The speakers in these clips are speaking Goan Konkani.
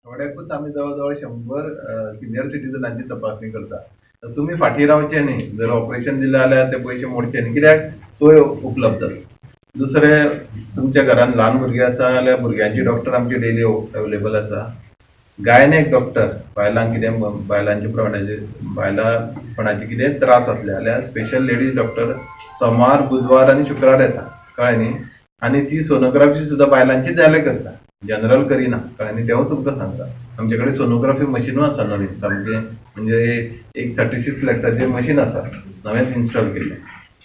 थोड्याकूच आमी जवळ जवळ 100 सिनियर सिटीजनांची तपासणी करता. तर तुमी फाटीं रावचे न्ही, जर ऑपरेशन दिलें जाल्यार ते पयशे मोडचे न्ही, कित्याक सोय उपलब्ध आसा. दुसरें, तुमच्या घरान ल्हान भुरगीं आसा जाल्यार भुरग्यांची डॉक्टर आमची डेली अवेलेबल आसा. गायनेक डॉक्टर, बायलांक कितें बायलांचे प्रमाणाचे बायलांपणाचे कितें त्रास आसले जाल्यार स्पेशल लेडीज डॉक्टर सोमार, बुधवार आनी शुक्रार येता, कळ्ळें न्ही. आनी ती सोनोग्राफी सुद्दां बायलांची जाल्यार करता, जनरल करिना, कळ्ळें न्ही. तेवूय तुमकां सांगता. आमचे कडेन सोनोग्राफी मशिनूय आसा नवीन, सामकें म्हणजे एक 36 लॅक्साचें मशीन आसा नवेंच इन्स्टॉल केल्लें.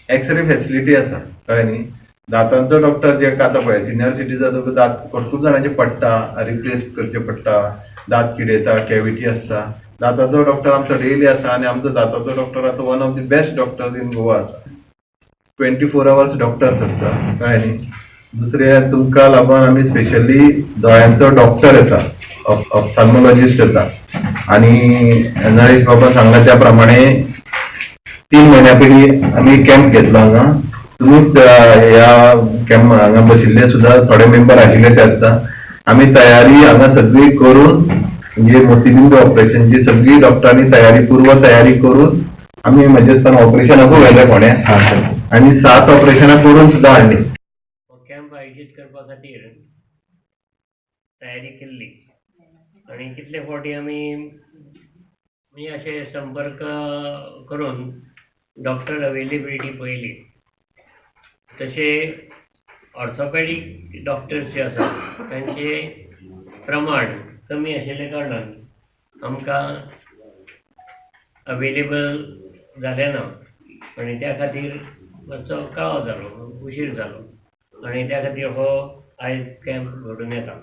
एक्सरे फेसिलिटी आसा, कळ्ळें न्ही. दातांचो डॉक्टर जे आतां पळय सिनियर सिटीजन दांत खूब जाणांचे पडटा, रिप्लेस करचे पडटा, दांत किडेता, कॅविटी आसता. दाताचो डॉक्टर आमचो डेली आसा आनी आमचो दाताचो डॉक्टर आतां one of the best doctor in Goa आसा. 24 आवर्स डॉक्टर्स आसता, कळ्ळें न्ही. दुसरें, तुमकां लागून आमी स्पेशली दोळ्यांचो डॉक्टर येता, ऑप्थाल्मोलॉजिस्ट येता. आनी नरेश बाबा सांगला त्या प्रमाणे 3 म्हयन्या पयलीं आमी कॅम्प घेतलो हांगा. तुमीच ह्या कॅम्प हांगा बशिल्ले सुद्दां थोडे मेंबर आशिल्ले ते आसता. आमी तयारी हांगा सगळी करून, म्हणजे मोतीबिंदू ऑपरेशनची सगळी डॉक्टरांनी तयारी, पूर्व तयारी करून आमी म्हजे दिसता ऑपरेशनाकूय व्हेले कोणे आनी 7 ऑपरेशनां करून सुद्दां हाडली. हो कॅम्प आयोजीत करपा खातीर तयारी केल्ली आनी कितले फावटी आमी म्हणजे अशे संपर्क करून डॉक्टर अवेलेबिलिटी पळयली. तशें ऑर्थोपॅडीक डॉक्टर्स जे आसात तांचे प्रमाण कमी आशिल्ल्या कारणान आमकां अवेलेबल जालें ना आनी त्या खातीर मातसो कळाव जालो, उशीर जालो आनी त्या खातीर हो आयज कॅम्प घडून येता.